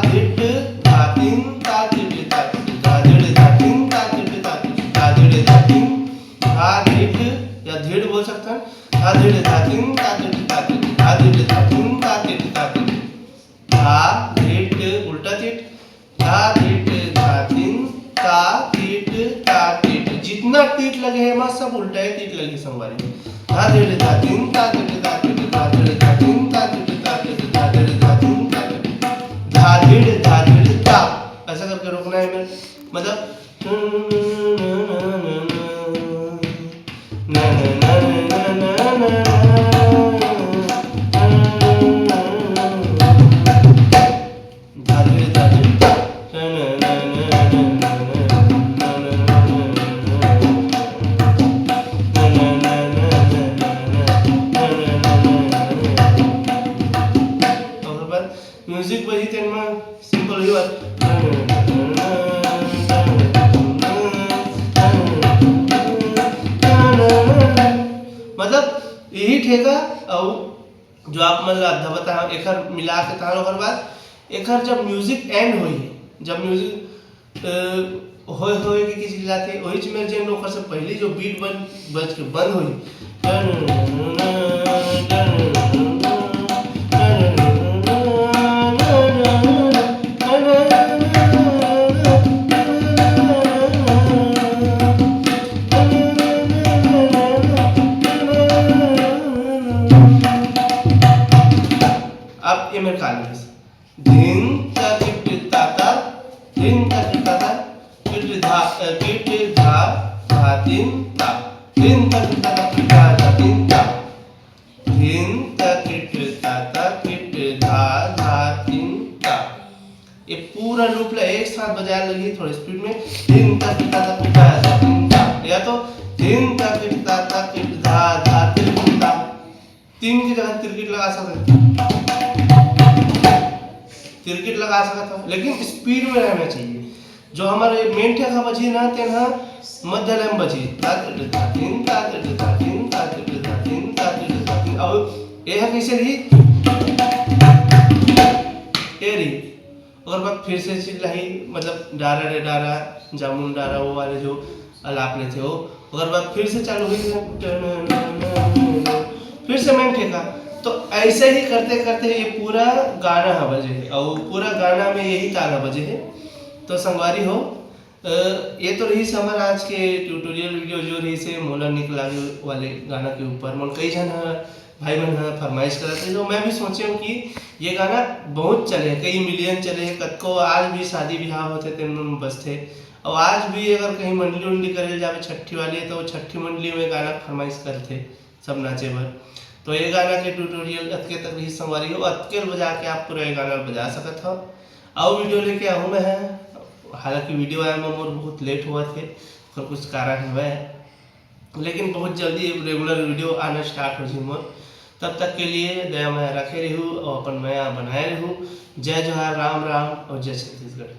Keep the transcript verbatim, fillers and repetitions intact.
धिट धा तिन ता तिट ता तिट, धा धिट धा तिन ता तिट ता तिट, धा धिट धा तिन, धा धिट या धिट बोल सकथन, धा धिट धा तिन ता तिट ता तिट, धा धिट धा तिन ता तिट ता तिट, धा धिट उल्टा तिट, धा धिट धा तिन ता तिट ता तिट। जितना तिट लगे हे, एमा सब उल्टा ही तिट लगे संगवारी। धा धिट धा तिन ता तिट ता तिट, धा धिट धा तिन ता तिट ता तिट, धा धिट धा तिन ता तिट, धा धिट धा तिट ता। ऐसा करके रोकना है मेरे, मतलब म्यूजिक बजी तेन में सिंपल ही बात। मतलब यही ठेका। और जो आप मन ला अद्धा बता, एकर मिला के तान, ओकर बाद एकर जब म्यूजिक एंड होई, जब म्यूजिक होए होए के किसी लाथे, वही में जेन ओकर से पहली जो बीट बन बज के बंद होई, अब ये मेरे कान में धिन ता तिट ता ता, धिन ता तिट ता ता, तिट धा, अ, तिट धा, धा तिन ता, धिन ता तिट ता ता, तिट धा धा तिन ता, धिन ता तिट ता ता, तिट धा धा तिन ता। ये पूरा लूप ला एक साथ बजाए लगी थोड़ी स्पीड में, धिन ता तिट ता ता, तिट धा धा तिन ता, या तो धिन ता तिट ता ता, तिट धा धा तिन ता। तीन की जगह तिरकिट लगा सकते, तिरकिट लगा सकते हो, लेकिन स्पीड में रहना चाहिए। जो हमारे मेन ठेका बजी ना, तेन ह मध्य लय में बजी, ता तिट ता तिन, ता तिट ता तिन, ता तिट ता तिन, ता तिट ता तिन। अब ये ह कैसे रही? ये रही। ओकर बाद फिर से चिल्लाही, मतलब डारा रे डारा, जामुन डारा, वो वाले जो आलाप लेथे वो। ओकर बाद फिर से चालू हुई, टन, टन, टन, टन, फिर सेमेंट हे का। तो ऐसे ही करते करते ये पूरा गाना ह बजे हे, और पूरा गाना में यही ताल ह बजे हे। तो संगवारी हो, अ, ये तो रहिस हमर आज के ट्यूटोरियल वीडियो, जो रहिस हे मोला निक लागे वाले गाना के ऊपर। मोर कई झन ह, भाई मन ह फरमाइश करत हे, जो मैं भी सोचे हूँ कि ये गाना बहुत चले हे, कई मिलियन चले हे, कतको आज भी शादी ब्याह होथे तेन मन बजथे। और आज भी अगर कहीं मंडली उंडली करे जावे छट्ठी वाली, तो छट्ठी मंडली में गाना फरमाइश करथे सब नाचे बर। तो ये गाना के ट्यूटोरियल अतके तक रहिस संगवारी हो, अतके ल बजा के आप पूरा ये गाना ल बजा सकत हो। अउ वीडियो लेके आहूँ मैं ह, हालांकि वीडियो आए में मोर बहुत लेट होवत हे, ओकर कुछ कारण हवय, लेकिन बहुत जल्दी एक रेगुलर वीडियो आना स्टार्ट हो जाही मोर। तब तक के लिए दया मया रखे रहू और अपन मया बनाए रहू। जय जोहार, राम राम और जय छत्तीसगढ़।